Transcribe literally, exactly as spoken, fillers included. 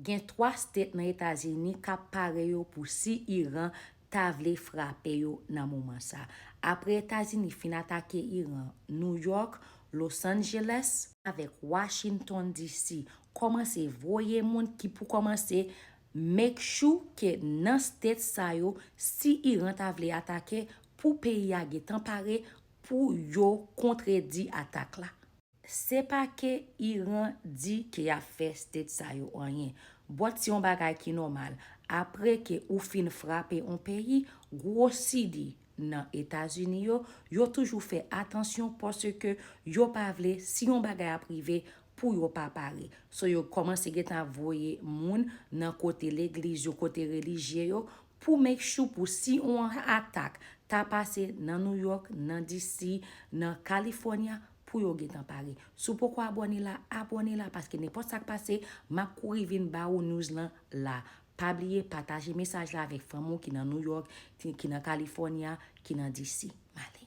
Gen twa state nan Etazini k ap pare yo pou si Iran ta vle frape yo nan moman sa. Apre Etazini fin atake Iran, New York, Los Angeles, avèk Washington D C kòmanse voye moun ki pou kòmanse make sure ke nan state sa yo, si Iran ta vle atake, pou peyi a gentan pare pou yo kontredi atak la. Se pa ke Iran di ke y ap fè state sa yo anyen. But se yon bagay ki nòmal. Apre ke ou fin frape yon peyi, gwo city nan Etazini yo, yo toujou fè atansyon paske yo pa vle si yon bagay ap rive pou yo pa pare. So yo kòmanse gentan voye moun nan kote legliz yo, kote relijye yo, pou make sure pou si yon atak ta pase nan New York, nan D C, nan California, pou yo gentan pare. Si w poko abòne la, abòne la, paske nenpòt sa k pase, m ap kouri vin ba ou news lan la. Pa bliye pataje mesaj la avèk fanmi w ki nan New York, ki nan California, ki nan D C. M ale.